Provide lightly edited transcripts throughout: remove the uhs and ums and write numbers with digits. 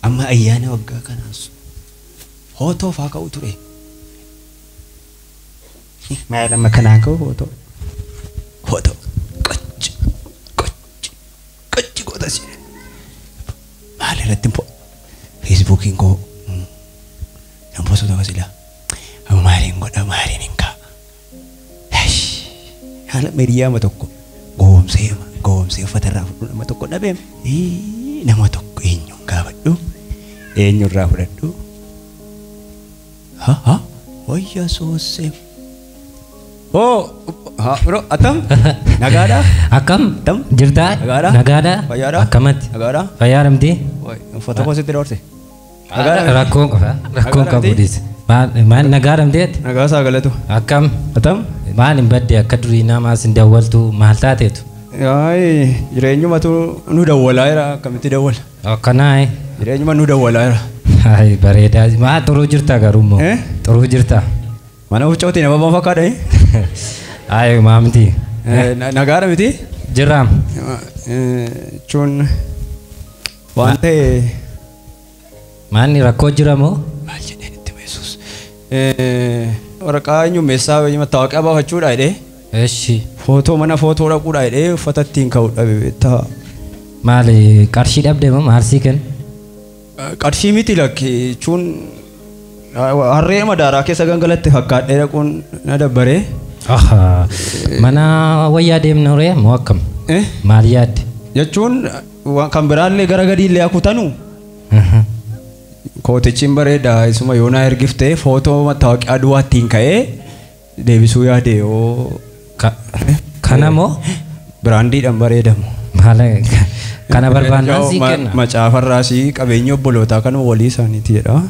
Amma ayyaana waggaa kanaas footoo faa ka'u ture. Maal amma kanaan ka'u footoo. Footoo qocci qocci qocci goota si. Maal irratti Feesbuukiin koo nan poosuu tokko silaa. Amma maaliin godha maaliin hin ka'a. Haala hiriyaama tokko goomsee goomsee uffata irraa fudhu nama tokko dhabeem. Nama tokko eenyuun gaafadhu eenyurraa fudhadhu. Ha ha wayya soosee. Oh ha bro atam nagaadha. Akkam? Tam? Jirtaa? Nagaadha? Nagaadha? Fayyaadha? Akkamatti? Nagaadha? Fayyaadha miti? Uffata koo sitti dhoorse. Nagaadha? Rakkoon qofa. Rakkoon Nagaadha qabu miti? dhiise. Maal nagaadha miti ati? Nagaa isaa galatu. Akkam? Atam? Maal hin badde akka durii namaas hin dawwaltu maal taateetu? Yaay jireenyumatu nu dawwalaa jira akkamitti dawwala? Akkanaa. Jireenyuma nu dawwalaa jira. Ay bareedaa. Maal xuruu jirta garuu immoo? Eh? Xuruu jirta. Mana huccootii nama ban fakkaadha. Ay maamti. Nagaadha miti? Jirraam. Jechuun waan ta'e Maalni rakkoo jira moo? maal jedheen itti Yesuus. Waraqaa eenyummeessaa mattaawoqiyaa baafachuudha jedhee Eshi. footoo mana footoo dhaquudha jedhee uffata ittiin ka'u dhabe beektaa. Maali qarshii dhabde moo maal sii kennu? Qarshii miti lakki jechuun harree madaaraa keessa gangalatte fakkaadhee dhaquun na dabbaree. Aha. Mana wayyaa deemna ree moo akkam? Maal yaadde? Jechuun kan biraallee gara gadiillee akutanu kootichiin bareeda isuma yoonaa ergiftee footoo mattaawoqiyaa duwwaa ittiin ka'ee deebisuu yaade yoo Kana moo? biraandiidhaan bareedamu. Maal kana barbaannaan sii kenna? Macaafarraasii qabeenya obbolootaa kanuma walii isaaniiti jedha.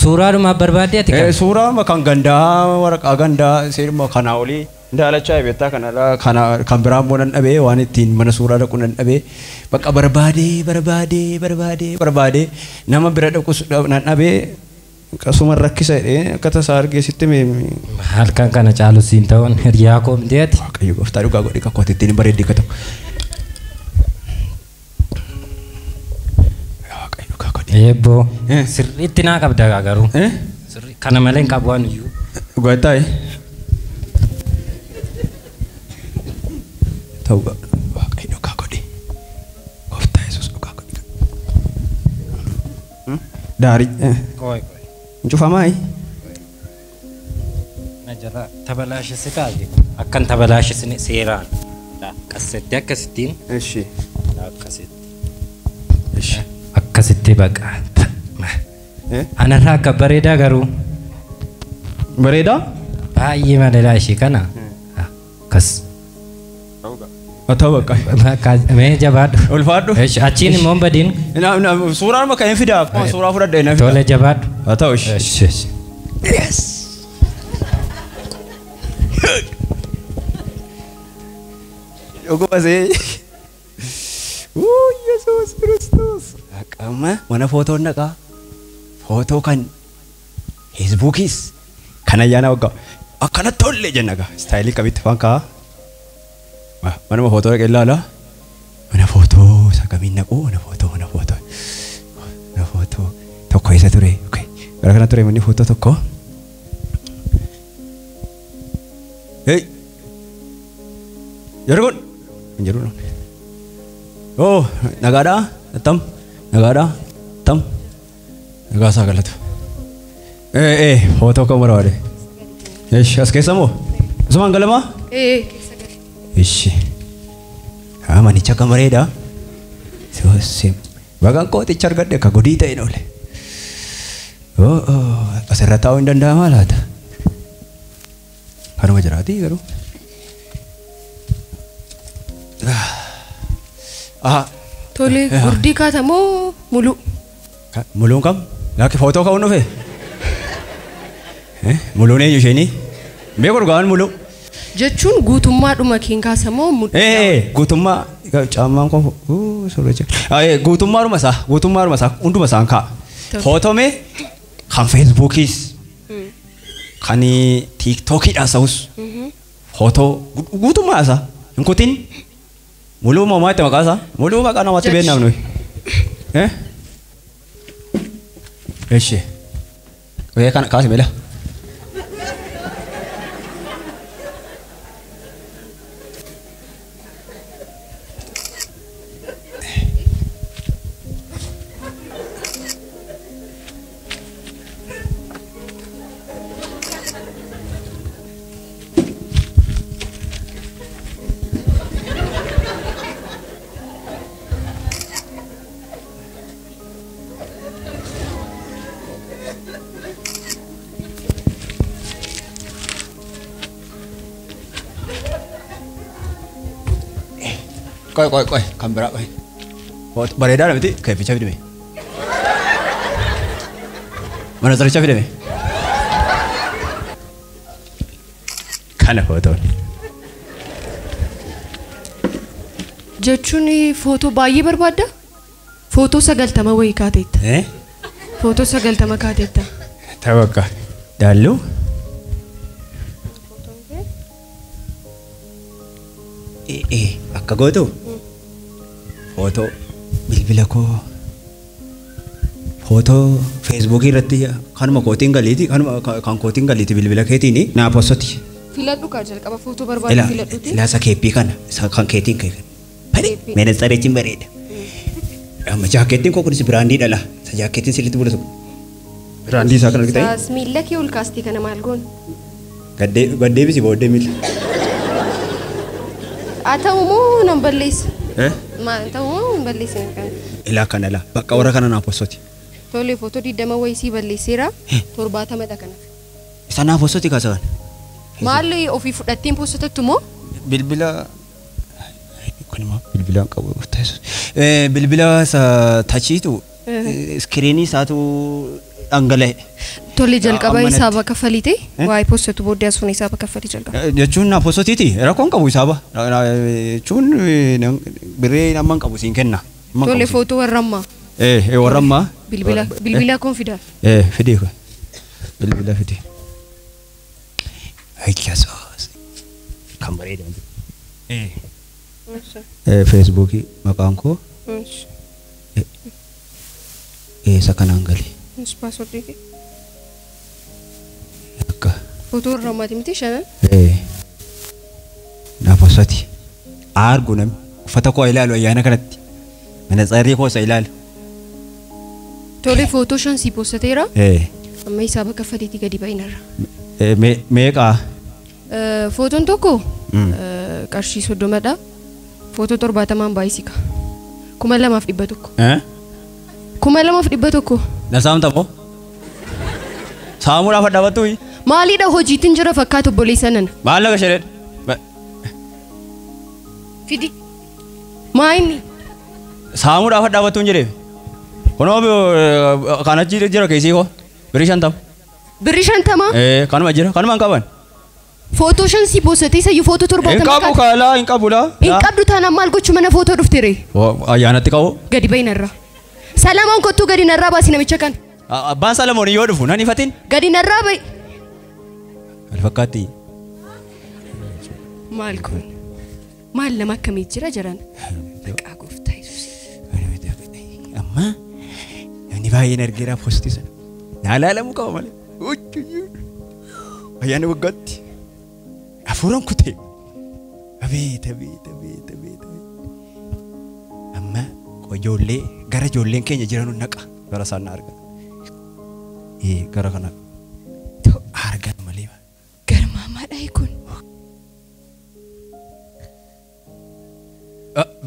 Suuraadhuma barbaadde ati kan? Suuraa kan gandaa waraqaa gandaa seeruma kanaa olii daalachaa beektaa kana kan biraa immoo nan dhabee waan ittiin mana suuraa dhaqu nan dhabee bakka barbaadee barbaadee barbaadee barbaadee nama bira dhaqus nan dhabee akkasuma rakkisa jedhee akka tasaa argee sitti mee Halkan kana caalu siin ta'uun hiriyaa koo miti ati? Waaqayyo gooftaa dhugaa godhe kakkooti ittiin bareeddee akka ta'u. Waaqayyo dhugaa godhe. Eebboo. Sirriitti naa qabda garuu. Sirrii kana malee hin qabu waan iyyuu. Dhugaa taa'e. Ta'u Waaqayyo dhugaa godhe. Gooftaa Yesuus dhugaa godhe. Daarii. Qoy. Hin cufamaayi? Na jala tabalaashisitaa akkan tabalaashisine seeraan. Akkasitti akkasittiin. Eshi. Akkasitti. Eshi. Akkasitti baqa. Anarraa akka bareedaa garuu. Bareedaa? Baay'ee bareedaa ishee kana. Akkas. Haa ta'u bakka. Mee jabaadhu. Ulfaadhu. Eshi achiin immoo hin badiin. Suuraan bakka hin fidaa akkuma suuraa fudhadhe na fidaa. Tole jabaadhu. Haa ta'u ishi. Eshi eshi. Yes. Dhuguma see. Yesuus Kiristoos. Amma mana footoon dhaqaa. Footoo kan Feesbuukiis kan ayyaana waggaa akkanatti tollee jenna gaa istaayilii qabitti afaan ka'a. Manuma footoo dhaqee ilaala. Mana footoo isa kamiin naqu mana footoo mana footoo mana footoo tokko isa ture. Gara kana ture manni footoo tokko. Hey! Yeroo kun hin jiru. Oh nagaadhaa tam nagaadhaa tam nagaa isaa galatu. Footoo kan barbaade. Eshi as keessa moo? Asumaan galamaa? Keessa gali. Eshi. Haa manicha kan bareedaa. Soosee bagaan kooticha argadhe akka godii ta'e oole. Oh asirra taa'uu hin danda'amaa laata? Kanuma jiraatii garuu. Aha. Tole gurdii kaata moo muluu? Muluun kam? Lakki footoo ka'uun dhufe? Muluun eenyu isheenii? Beeku dhugaan muluu. Jechuun guutummaadhuma keen kaasa moo mudhii? Guutummaa caammaan koo suuraa jira. Guutummaadhuma isaa guutummaadhuma isaa hunduma isaan kaa'a. Footoo mee kan Feesbuukiis kan Tiiktookiidhaas ta'us footoo guutummaa isaa hin kutin Muluu mamaatti maqaa isaa. Muluu maqaa namatti beeknaaf nuyi. Eh? Eshi. Wee kana kaasi meela. Koi koi koi kan biraa koi. Bareedaa miti keefficha fidime. Mana saricha fidime. Kana footoon. Jechuun footoo baay'ee barbaadda? Footoo 90 wayii kaateetta. Eh? Footoo 90 kaateetta. Tawakka. Daalluu. Akka gootu footoo bilbila koo footoo feesbuukii irratti kanuma kootiin galiiti kanuma kan kootiin galiiti bilbila keetiin naa postoti. Filadhu kaa jalqaba footoo barbaadu filadhuti. Ilaa isa keeppii kana isa kan keetiin kee kana. Meenetsareetiin bareeda. Amma jaakkeettiin koo kunis biraandii dhala. Isa jaakkeettiin sirriitti mul'atu. Biraandii isaa kan argitanii? Saas miilla kee ol kaastii kana maal goon? Gaddeebisi booddee miilla. Haa ta'u moo nan balleessa? Eh? Maal ta'u moo hin balleessine kan? Ilaa kana ilaa bakka warra kana naa postoti. Tole footoo 20 wayii sii balleesseera 70 dha kanaaf. Isa naa postoti kaasa kana. Maal ofii fudhatteen postotattu moo? Bilbila kun immoo bilbila hin qabu. Bilbila isa tachiitu iskiriinii isaatu dhangala'e. Tole jalqaba hisaaba kaffalite waa'ee postatu booddee asuun hisaaba kaffalii jalqaba. Jechuun naa postotiiti rakkoon qabu hisaaba jechuun birree amma hin qabu siin kenna. Tole footoo warra ammaa. Warra ammaa. Bilbila bilbila koon fidaa. Fidee bilbila fidee. Ayyasoos kan bareedaa. Feesbuukii maqaan koo. Isa kanaan galee. Paaswordii kee. Akka. Footoo warra ammaati miti shanan? Naa postoti. Argu namni uffata koo ilaalu ayyaana kanatti. Mana tsarii koo isa ilaalu. Tole footoo 5 sii postateera. Amma hisaaba kaffaliitii gadi baay'inarra. Meeqa? Footoon tokko qarshii 30 dha. Footoo 70 baay'isika. 2100. 2100. Na saamta moo? Saamuudhaaf dhaabattu? Maaliidha hojiitiin jira fakkaatu obboleessa nana. Maal laga shireen? Fidi. Maa inni? Saamuudhaaf dhaabattu hin jedhee. Kunoo kan achi jira keessii koo birrii 50. Birrii 50? Kanuma jira kanuma hin qaban. Footoo 5 sii postatee isayyuu footoo 70. Hin qabu kaalaa hin qabu laa. Hin qabdu taanaan maal gochuu mana footoo dhufte ree? Ayyaanatti qabu. Gadi bahinarra. Salamoon kottuu gadi narraa baasi namicha kana. Abbaan Salamoon yoo dhufu nan ifatin? Gadi narraa bahi. Maal fakkaatti? Maal kun? Maal nama akkamii jira jiran? Maqaa gooftaa Yesuus. Amma namni baay'een argeera postii sana. Naa ilaalamuu qaba malee. Ayyaana waggaatti hafuuraan kutee. Abeet abeet abeet abeet. Amma ijoollee gara ijoolleen keenya jiran naqa gara isaan na argan. Gara kana argan malee. Garmaamaadha kun.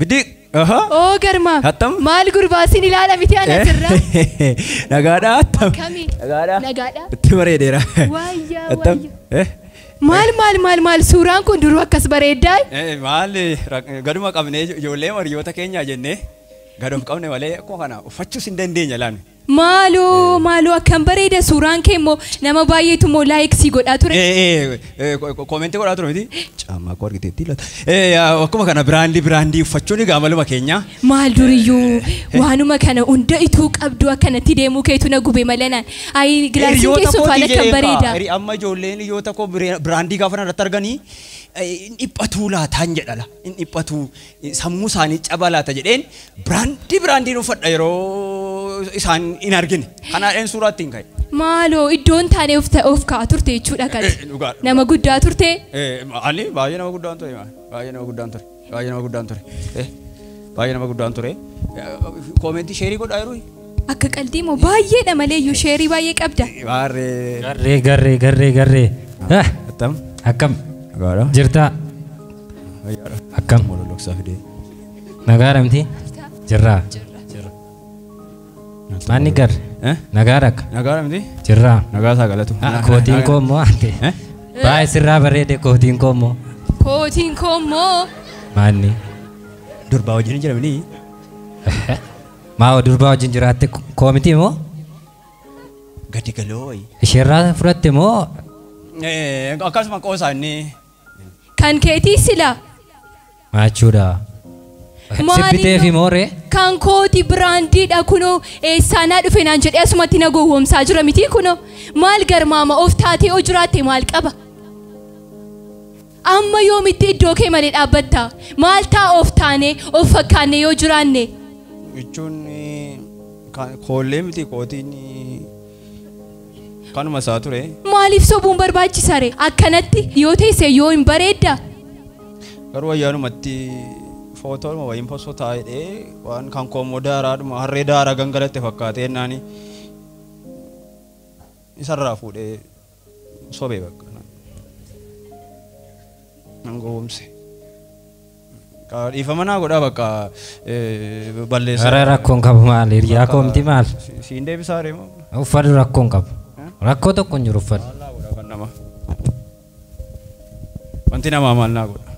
Biddi. Oo garmaam. Attam. Maal gurbaasin ilaala miti ana asirraa. Nagaadhaa attam. Kami? Nagaadhaa. Nagaadhaa. Itti bareedeera. Waayyaa Attam. waayyaa. Maal maal maal maal suuraan kun duruu akkas bareeddaa? Maal gaduma qabnee ijoollee hiriyoota keenyaa jennee gaduma qabne malee akkuma kana uffachuus hin dandeenya laanne. Maaloo maaloo akkam bareeda suuraan kee immoo nama baay'eetu immoo laayik sii godhaa ture. Koomentii godhaa ture miti. Caammaa koo argiteetti laata. Akkuma kana biraandii uffachuun egaa maluma keenya. Maal duriyyuu waanuma kana hunda ituu qabdu akkanatti deemuu keetu na gube malee naan. Ayi gilaasiin kee soofaan akkam bareeda. Amma ijoolleen hiriyoota koo biraandii gaafa irratti arganii Hin dhiphatuu laataan jedhala. Hin dhiphatuu sammuu isaanii caba laata jedheen biraandiin uffadha yeroo isaan hin argine. Kanaadheen suuraa ittiin ka'e. Maaloo iddoon taanee of kaa'aa turte jechuudha kan. Dhugaadha. Nama guddaa turte. Ani baay'ee nama guddaan ture. Baay'ee nama guddaan ture. Baay'ee nama guddaan ture. Baay'ee nama guddaan ture. Koomentii sheerii godhaa yeroo. Akka qaldii moo baay'eedha malee iyyuu sheerii baay'ee qabda. Baarree. Garree garree garree garree. Attam. Akkam. Nagaadha. Jirtaa. Fayyaadha. Akkam. Mololoksaa fidee. Nagaadha miti? Jirraa. Maanni garre? Nagaadha akka? Nagaadha miti? Jirraa. Nagaa isaa galatu. Kootiin koo immoo ante. Baay'ee sirraa bareede kootiin koo immoo. Kootiin koo immoo. Maanni? Durbaa wajjin hin jiramini. Maa durbaa wajjin jiraatte koo miti moo? Gadi galoo wayi. Isheerraa fudhatte moo? Akkasuma qoosaa inni. Kan keetii sila. Maachuudha. Sibbiteefi moo ree? Kan kooti biraandiidha kunoo eessaanaa dhufe naan jedhee asumatti na gowwoomsaa jira miti kunoo. Maal garmaama of taatee yoo jiraatte maal qaba? Amma yoomitti iddoo kee malee dhaabbatta? Maal taa of taanee of fakkaanne yoo jiraanne? Jechuun koollee miti kootiin kanuma isaa ture. Maaliif sobuun barbaachisa ree? Akkanatti yoo teesse yoo hin bareedda? Garuu ayyaanumatti footoodhuma wayiin posoo taa'ee waan kan koommoo daaraadhuma harree daaraa gangalatte fakkaatee naani isarraa fuudhee sobee bakka. Nan gowwoomse. Dhiifama naa godhaa bakka balleessa. Gara rakkoon qabu maal? Hiriyaa koo miti maal? Siin deebisaa ree moo? Uffadhu rakkoon qabu. Rakkoo tokko hin jiru uffadhu. Maal naa godha kan nama? Wanti namaa maal naa godha?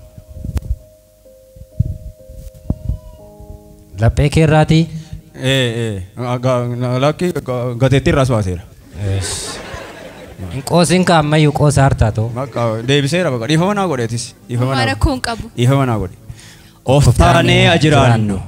Laphee kee irraatii? Lakki gateettii irraas baaseera. Hin qoosiin ka ammayyuu qoosa hartaa ta'u. Bakka deebiseera bakka dhiifama naa godheetis. Homaa rakkoon qabu. Dhiifama naa godhe. Of taanee jiraannu.